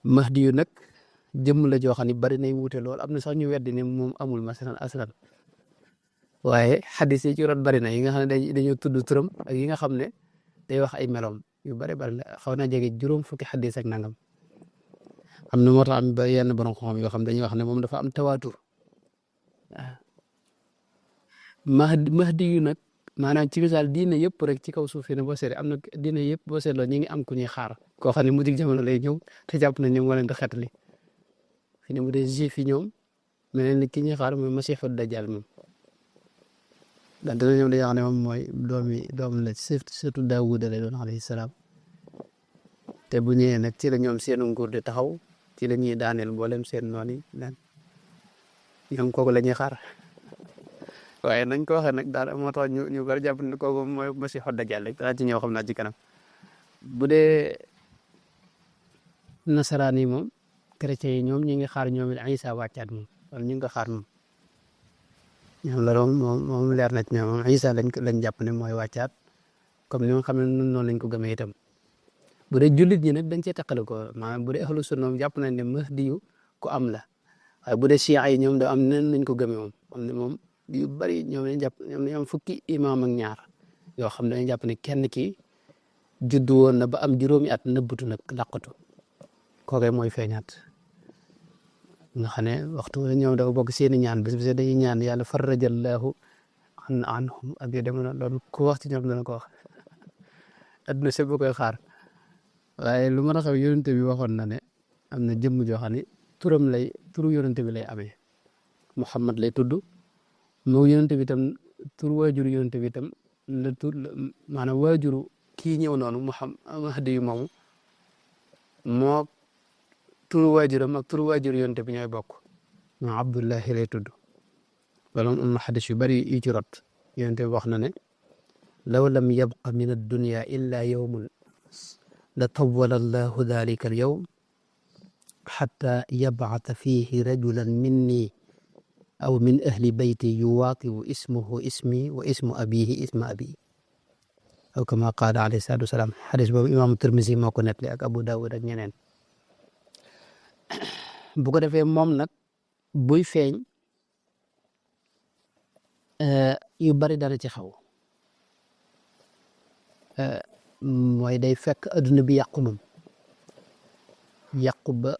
mahdi yu nag jëmm la joo xam ne bari nay wuute lool am na sax ñu weddi ne moom amul masalan aslan waaye xadis yi ci rot bari na yi nga xam ne dañoo tudd turam ak yi nga xam ne day wax ay meloom yu bari la xaw na jege juróom fukki xadis ak nangam am na moo tax am ba yenn borom xam yoo xam dañuy wax ne moom dafa am tawaatur waaw mahdi yu nag maanaam ci misaal diine yëpp rek ci kaw suuf fi ne boo seetee am na diine yëpp boo seetloo ñi ngi am ku ñuy xaar koo xam ne mu dig jamono lay ñëw te jàpp na ñoom moo leen di xetali fi ne bu dee juif yi ñoom mel ni ki ñuy xaar mooy masiixu dajjal moom dante na ñoom dañuy wax ne moom mooy doom la surtout Daawuda lay doon alayhi salaam te bu ñëwee nag ci la ñoom seenu nguur di taxaw ci la ñuy daaneel mboolem seen noon yi naan ñoom kooku la ñuy xaar waaye nañ ko waxee nag daal moo tax ñu bari jàpp ne kooku mooy masiixu dajjal rek danaa ci ñëw xam naa ci kanam bu dee nasaraan yi moom chrétien yi ñoom ñi ngi xaar ñoom it Isa wàccaat moom wala ñu ngi ko xaar moom ñoom la moom leer na ci ñoom moom Isa lañ jàpp ne mooy wàccaat comme ni nga xam ne noonu lañ ko gëmee itam bu dee jullit ñi nag dañ cee teqale ko maanaam bu dee ahlu sunna moom jàpp nañ ne mahdi yu ku am la waaye bu dee chia yi ñoom da am nen lañ ko gëmee moom xam ne moom yu bari ñoom lañ jàpp ñoom dañoo am fukki imaam ak ñaar yoo xam ne dañuy jàpp ne kenn ki juddu woon na ba am juróomi at nëbbatu nag làqatu kooke mooy feeñaat nga xam ne waxtu wala ñoom dafa bokk seeni ñaan bés bés dañuy ñaan yàlla farrajallahu anhum ak yu dem na loolu ku wax ci ñoom dana ko wax adduna sëb koy xaar waaye lu mën a xew yonente bi waxoon na ne am na jëmm joo xam ne turu yonente bi lay amee Muhammad lay tudd moo yonente bi tam tur waajuru yonente bi tam la tur maanaam waajuru kii ñëw noonu Mahdi yu moomu moo turu waajuram ak turu waajuru yonente bi ñooy bokk moo Abdullahi lay tudd wala am na xadis yu bari yu ci rot yonente bi wax na ne law lam yabqa min addunya illa yawmun la tawwala allahu dalika al yawm xatta yabcata fihi rajulan minni aw min ahli bayti yuwaatibu ismuhu ismi wa ismu abihi isma abi aw kama qaala alayhi salaatu wasalaam xadis boobu imaamu Tirmisi moo ko nettali ak Abu Dawud ak ñeneen bu ko defee moom nag buy feeñ yu bari dana ci xaw mooy day fekk adduna bi yàqu moom yàqu ba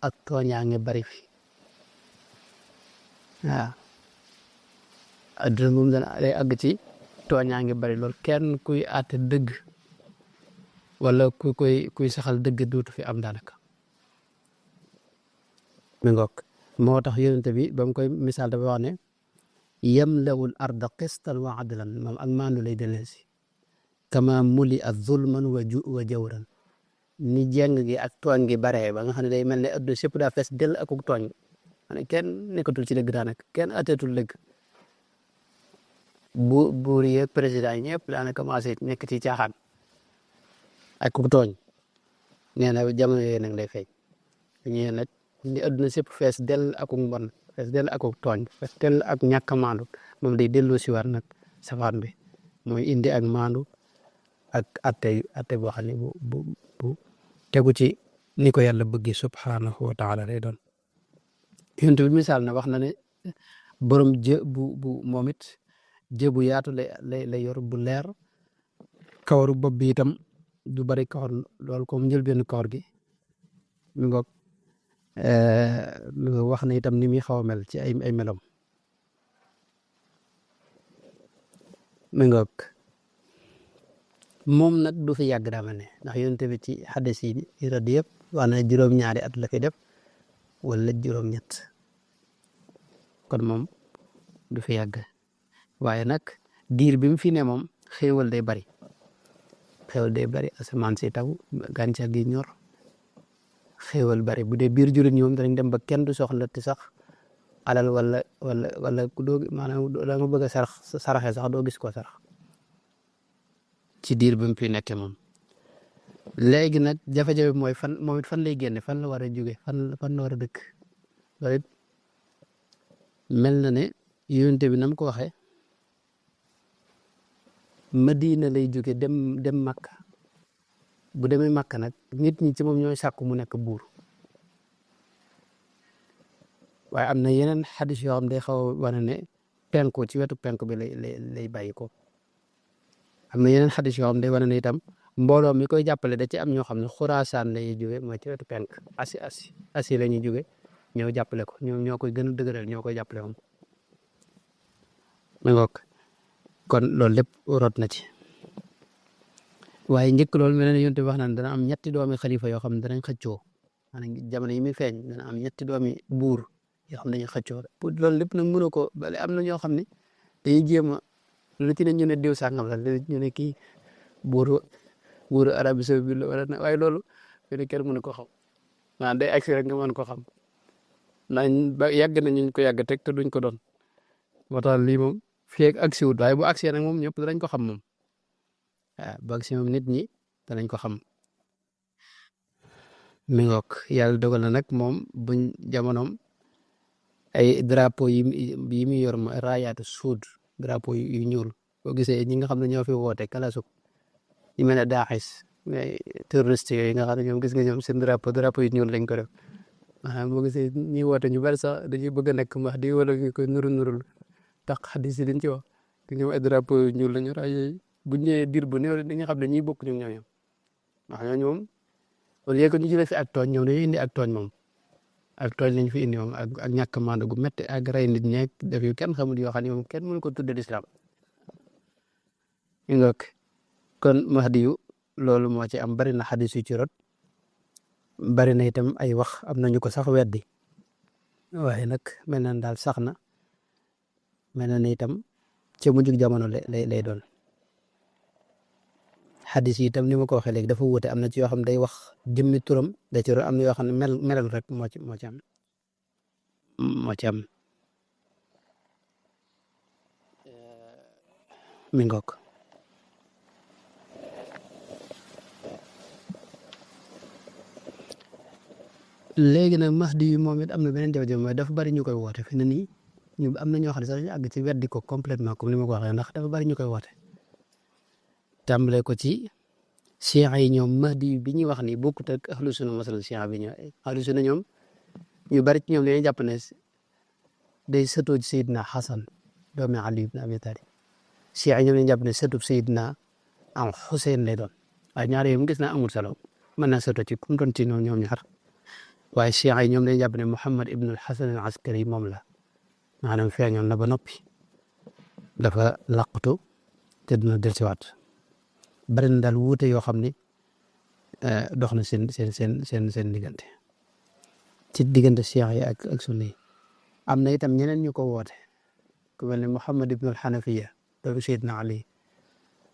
ak tooñaa ngi bari fi waaw adduna moom dana day àgg ci tooñaa ngi bari lool kenn kuy àtte dëgg wala kuy saxal dëgg dootu fi am daanaka mi ngoog moo tax yonente bi ba mu koy misaal dafa wax ne yamlawul arda qistan wa adlan moom ak maandu lay delloo si kama muli a zulman wa jawran ni jeng gi ak tooñ gi baree ba nga xam ne day mel ne adduna sépp daa fees dell ak tooñ ne kenn nekkatul ci dëgg daanaka kenn atteetul dëgg buur yeeg président yi ñëpp daana commencé nekk ci caaxaan ak ku tooñ nee na jamono yooyu nag lay feeñ ñëwee nag ni adduna sépp fees dell ak mbon fees dell ak tooñ fees dell ak ñàkk a maandu moom day delloo si war nag safaan bi mooy indi ak maandu ak atte boo xam ne bu tegu ci ni ko yàlla bëggi subhanahu wa taala lay doon yonent bi misaal na wax na ne borom jë bu moom it jë bu yaatu lay yor bu leer kawaru bopp bi itam du bari kawar loolu comme njëlbéenu kawar gi mi ngoog wax na itam ni muy xaw a mel ci ay melom mi ngoog moom nag du fi yàgg daa mel ne ndax yonent bi ci xadis yi rad yëpp wax na juróom-ñaari at la fi def wala juróom-ñett kon moom du fi yàgg waaye nag diir bi mu fi ne moom xéewal day bari asamaan si taw gàncax gi ñor xéewal bari bu dee biir jullit ñoom danañ dem ba kenn du soxla ti sax alal wala ku doo maanaam da nga bëgg a saraxe sax doo gis ko sarax ci diir bi mu fi nekkee moom léegi nag jafe-jafe mooy moom it fan lay génne fan la war a jóge fan la war a dëkk loolu it mel na ne yonent bi nam ko waxee Madina lay jóge dem Makka bu demee Makka nag nit ñi ci moom ñooy sàkku mu nekk buur waaye am na yeneen xadis yoo xam day xaw a wane ne penku ci wetu penku bi lay bàyyi ko am na yeneen xadis yoo xam day wane ne itam mbooloo mi koy jàppale da ci am ñoo xam ne xuraasaan lay jóge mooy ci wetu penk asi la ñuy jóge ñëw jàppale ko ñoo koy gën a dëgëral ñoo koy jàppale moom ma ngoog kon loolu lépp rot na ci waaye njëkk loolu mel ne yonte wax naan dana am ñetti doomi xalifa yoo xam ne danañ xëccoo maanaam jamono yi muy feeñ dana am ñetti doomi buur yoo xam ne dañuy xëccoo pour loolu lépp nag mënu ko bale am na ñoo xam ne dañuy jéem a lu ci ne ñu ne diw sàngam la ñu ne kii buuru Arabie Saoudite la wala waaye loolu fii kenn mënu ko xam maanaam day agsi rek nga mën ko xam ndax ba yàgg na ñu ko yàgg teg te duñ ko doon moo tax lii moom fii ak agsi wut waaye bu agsi nag moom ñëpp danañ ko xam moom waaw bu agsi moom nit ñi danañ ko xam mi ngoog yàlla dogal na nag moom buñ jamonoom ay drapeau yi muy yor ma raayaatu suud drapeau yu ñuul boo gisee ñi nga xam ne ñoo fi woote kalasuk ñu mel ne daaxis mais terroriste yooyu nga xam ne ñoom gis nga ñoom seen drapeau yu ñuul lañ ko def boo gisee ñi woote ñu bari sax dañuy bëgg a nekk wax di wala ñu koy nurul tax xadis yi dañ ci wax te ñoom ay drapeau yu ñuul lañu raay yooyu bu ñëwee diir bu néew dañuy xam ne ñiy bokk ñu ñoom ndax ñooñu moom au lieu que ñu jëlee fi ak tooñ ñoom dañuy indi ak tooñ moom ak tooñ lañ fi indi moom ak ñàkk maandu gu métti ak rey nit ñeeg def yu kenn xamul yoo xam ne moom kenn mënu ko tudde lislaam ñu ngoog kon Mahdi yu loolu moo ci am bari na xadis yu ci rot bari na itam ay wax am nañu ko sax weddi waaye nag mel na daal sax na mel na itam ca mujjug jamono lay doon xadis yi itam ni ma ko waxee léegi dafa wuute am na ci yoo xam ne day wax jëmmi turam da ci am na yoo xam ne melal rek moo ci am mi ngoog léegi nag Mahdi yu moom it am na beneen jafe-jafe mooy dafa bari ñu koy woote fi ne nii ñu am na ñoo xam ne sax ñu àgg ci weddi ko complètement comme ni ma ko waxee ndax dafa bari ñu koy woote tàmbale ko ci Cheikh yi ñoom Mahdi bi ñuy wax ni bokkut ak ahlu sunna masal Cheikh bi ñoom ahlu sunna ñoom ñu bari ci ñoom dañuy jàpp ne day sëtoo ci Seydina Xasan doomi Ali ibn Abi Talib Cheikh yi ñoom dañuy jàpp ne sëtub Seydina am Xuseyn lay doon waaye ñaar yooyu mu gis naa amul solo mën naa sëtoo ci kum doon ci ñoom ñaar waaye Cheikh yi ñoom dañuy jàpp ne Muhammad ibn al-Hasan al-Askari moom la maanaam feeñoon na ba noppi dafa laqatu te dina dellusiwaat bari na daal wuute yoo xam ne dox na seen diggante ci diggante Cheikh yi ak sunni yi am na itam ñeneen ñu ko woote ku mel ne Muhammad ibn al-Hanafiya doomu Seydina Ali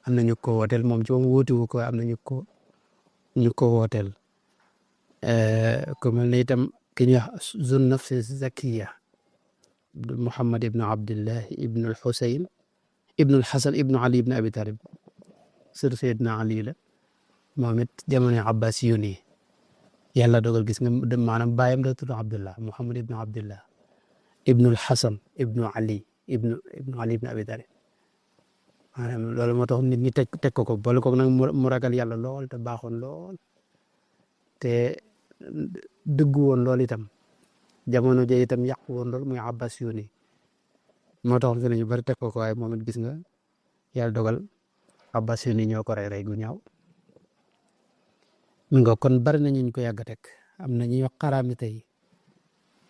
am na ñu ko wooteel moom ci moom wuute wu ko am na ñu ko wooteel ku mel ne itam ki ñuy wax Zun Nafsi Zakiya Muhammad ibn Abdillah ibn al-Husayn ibn al-Hasan ibn Ali ibn Abi Talib sër Seydina Ali la moom it jamono Abbasiyun yi yàlla dogal gis nga maanaam baayam da tudd Abdullah Muhammad ibn Abdillah ibn al-Hasan ibn Ali ibn Ali ibn Abi Talib maanaam loolu moo tax nit ñi teg ko boole ko nag mu ragal yàlla lool te baaxoon lool te dëggu woon lool itam jamono jee itam yàqu woon lool muy Abbasiyun yi moo tax fi ñu bari teg ko waaye moom it gis nga yàlla dogal Abbasiyun yi ñoo ko rey gu ñaaw mi nga kon bari na ñu ko yàgg a teg am na ñuy wax xaraamite yi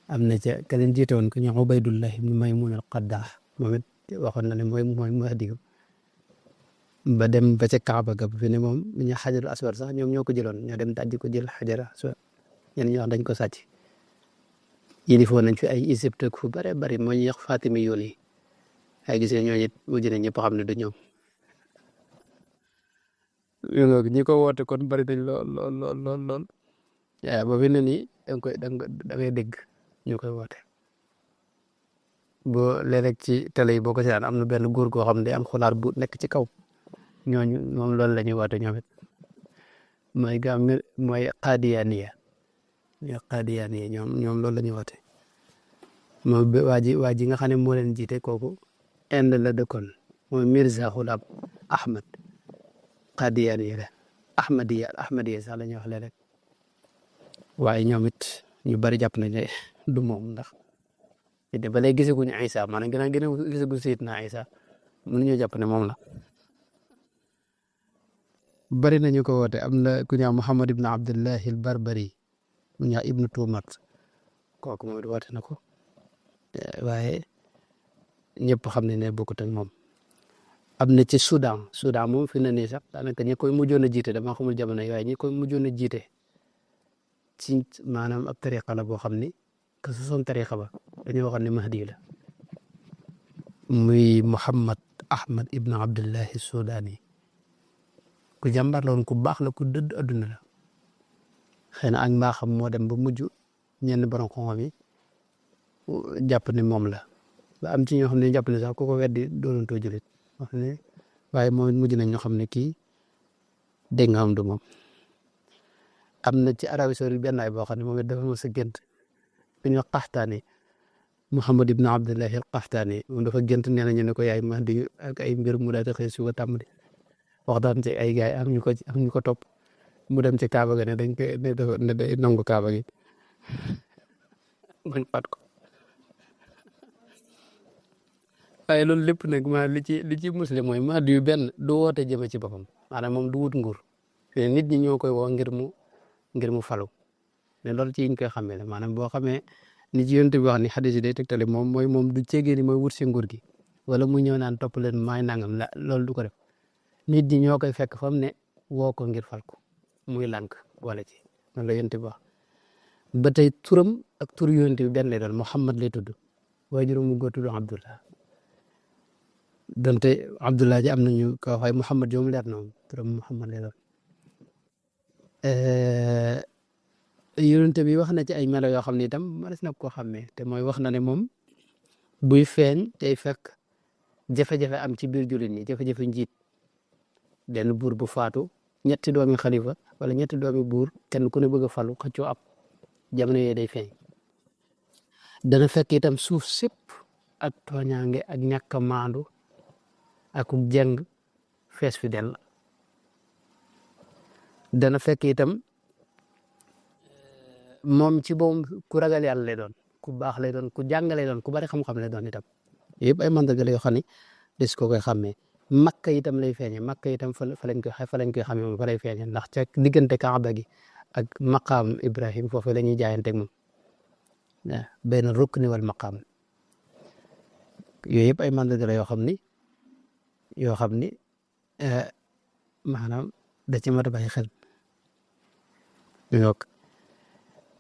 am na ca ka leen jiite woon ku ñu Ubaydullah ibn Maymun al-Qaddah moom it waxoon na ne mooy Mahdi ba dem ba ca Kaaba ga fi ne moom li ñuy xajarul aswad sax ñoom ñoo ko jëloon ñoo dem dajji ko jël xajar aswad ñenn ñi wax dañ ko sàcc yilifoon nañ fi ay Égypte fu bare bari moo ñuy wax Fatimi yoon yi ay gisee ñooñu it mujj nañ ñëpp xam ne du ñoom ñi ko woote kon bari nañ lool yaa ba fi ne nii da ngay dégg ñu koy woote boo léeg-léeg ci télé yi boo ko seetaan am na benn góor goo xam ne day am xulaar bu nekk ci kaw ñooñu moom loolu la ñuy woote ñoom it mooy Qaadiyaaniya ñoom loolu la ñuy woote moom waa ji nga xam ne moo leen jiite kooku Inde la dëkkoon mooy Mirza Ghulam Ahmad Qaadiyaaniya la Ahmadiya sax la ñuy wax léeg-léeg waaye ñoom it ñu bari jàpp nañ ne du moom ndax te ba léegi gisaguñu Isa maanaam gën a gisaguñu Seydina Isa mënuñoo jàpp ne moom la. bari nañu ko woote am na ku ñaaw Muhammad ibn Abdullahi al Barbari mu ñaaw ibnu Tuumat kooku moom it woote na ko waaye ñëpp xam ne bokkut ak moom. am na ci Soudan moom fi na nii sax daanaka ñi koy mujjoon a jiite dama xamul jamono yi waaye ñi koy mujjoon a jiite ci maanaam ab tariqa la boo xam ni que ce soit tariqa ba dañoo waxoon ne Mahdi la muy Muhammad Ahmad ibn Abdullahi Soudani ku jàmbar la woon ku baax la ku dëdd adduna la xëy na ak mbaaxam moo dem ba mujj ñenn borom xam-xam yi jàpp ne moom la ba am ci ñoo xam ne jàpp ne sax ku ko weddi doonantoo julit wax ne waaye moom it mujj nañ ñoo xam ne kii dégg nga am du moom. am na ci Arabie Saoudite benn ay boo xam ne moom it dafa mos a gént bi ñu wax Qaxtaani Muhammad ibn Abdullahi al Qaxtaani moom dafa gént nee na ñu ne ko yaay Mahdi ak ay mbir mu daal di xëy suba tàmbali waxtaan ci ay gaay am ñu ko topp mu dem ci Kaaba ga ne dañ koy ne day nangu Kaaba gi bañ faat ko waaye loolu lépp nag ma li ci muslim mooy Mahdi yu benn du woote jëme ci boppam maanaam moom du wut nguur nit ñi ñoo koy woo ngir mu falu ne loolu ci yiñ koy xamee la maanaam boo xamee ni ci yonent bi wax ni xadis yi day tegtale moom du cégee ni mooy wut si nguur gi wala mu ñëw naan topp leen maay nangam la loolu du ko def nit ñi ñoo koy fekk fa mu ne woo ko ngir fal ko muy lànk wala ci loolu la yonent bi wax ba tey turam ak tur yonent bi benn lay doon Muhammad lay tudd waaye juróom mu góor tudd Abdullah donte Abdullah ji am nañu ko waxee Muhammad joom leer na moom turam Muhammad lay doon yonent bi wax na ci ay melo yoo xam ne itam mënees na koo xàmmee te mooy wax na ne moom buy feeñ tey fekk jafe-jafe am ci biir jullit ñi jafe-jafe njiit benn buur bu faatu ñetti doomi xalifa wala ñetti doomi buur kenn ku ne bëgg a falu xëccoo ab jamono yooyu day feeñ dana fekk itam suuf sépp ak tooñaange ak ñàkk a maandu ak jeng fees fi dell dana fekk itam moom ci boom ku ragal yàlla lay doon ku baax lay doon ku jàng lay doon ku bari xam-xam lay doon itam yëpp ay mandarga la yoo xam ne des ko koy xàmmee makka itam lay feeñee makka itam fa lañ koy xamee moom fa lay feeñee ndax ca diggante Kaaba gi ak maqaam Ibrahim foofu la ñuy jaayanteeg moom waaw benn rukni wal maqaam yooyu yëpp ay mandarga la yoo xam ni maanaam da ci mat a bàyyi xel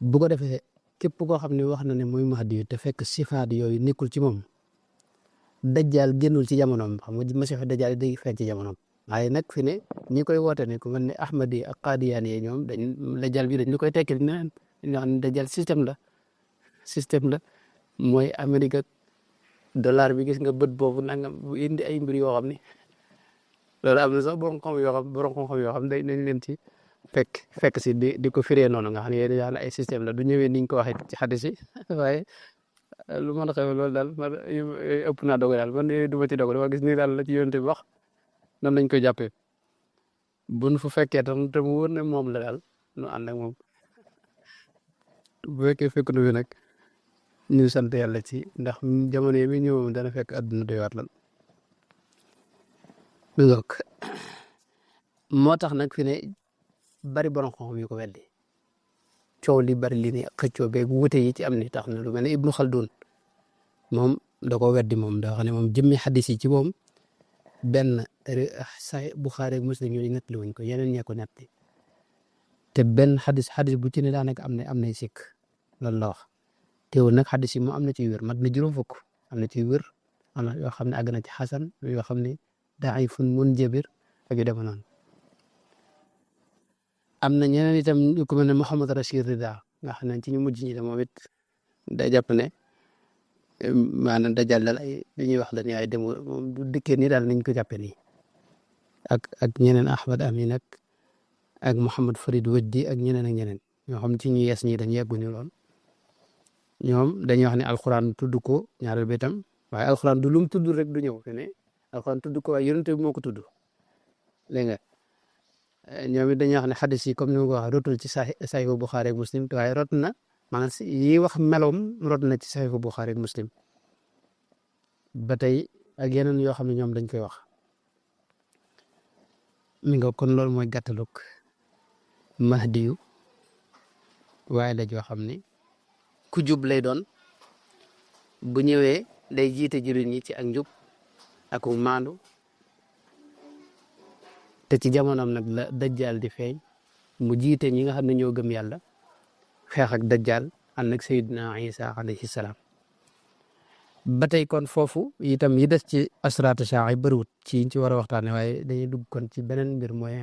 bu ko defee képp koo xam ne wax na ne mooy Mahdi yu te fekk sifaat yooyu nekkul ci moom dajjal génnul ci jamonoom xam nga masiixu dajjal day feeñ ci jamonoom waaye nag fi ne ñi koy woote ne ku mel ne Ahmadi ak Qadiyaani yi ñoom dajjal bi dañ ñu koy tekkil neneen ñoo xam ne dajjal système la mooy Amérique dollar bi gis nga bët boobu nangam bu indi ay mbir yoo xam ni loolu am na sax borom xam-xam yoo xam dañ leen ci fekk si di ko firee noonu nga xam ne yéen yàlla ay système la du ñëwee niñ ko waxee ci xadis yi waaye lu mën a xew loolu daal man ëpp naa dogo daal man du ma ci dogo dama gis ni daal la ci yonent bi wax noonu lañ koy jàppee buñ fu fekkee tam te mu wër ne moom la daal nu ànd ak moom bu fekkee fekk na fi nag ñu sant yàlla ci ndax jamono yi mi ñëw moom dana fekk àdduna doy waat lan moo tax nag fi ne bari borom xam-xam yu ko weddi coow li bari li ne xëccoo beeg wute yi ci am ni tax na lu mel ne Ibnu Khaldun moom da ko weddi moom da xam ne moom jëmmi xadis yi ci moom benn Sahih Bukhari ak Muslim yooyu nettali wuñ ko yeneen ñee ko nettali te benn xadis bu ci ne daanaka am nay sikk loolu la wax teewul nag xadis yi moom am na ciy wér mat na juróom fukk am na ciy wér am na yoo xam ne àgg na ci xasan yoo xam ne daifun munjabir ak yu demee noonu am na ñeneen itam ñu ko mel ne Muhammad Rashid Rida nga xam ne ci ñu mujj ñi de moom it day jàpp ne maanaam dajal daal ay li ñuy wax dañuy ay demu moom du dikkee nii daal niñ ko jàppee nii ak ñeneen Ahmad Amin ak Muhammad Farid Wajdi ak ñeneen ñoo xam ci ñu yees ñi dañ yegguñu lool ñoom dañuy wax ne alxuraan tudd ko ñaareel bi itam waaye alxuraan du lum tudd rek du ñëw fi ne alxuraan tudd ko waaye yonent bi moo ko tudd dégg nga ñoom it dañuy wax ne xadis yi comme ni ma ko waxee rotul ci Sahih Bukhari ak Muslim waaye rot na maanaam yi wax meloom rot na ci Sahih Bukhari ak Muslim ba tey ak yeneen yoo xam ne ñoom dañ koy wax mi nga kon loolu mooy gàttalug mahdiyu waaye la joo xam ne ku jub lay doon bu ñëwee day jiite jullit ñi ci ak njub ak maandu te ci jamonoom nag la dajjal di feeñ mu jiite ñi nga xam ne ñoo gëm yàlla xeex ak dajjal ànd ak Seydina Isa alayhi salaam ba tey kon foofu itam yi des ci asraatu saa yi bëriwut ci ci war a waxtaane waaye dañuy dugg kon ci beneen mbir mooy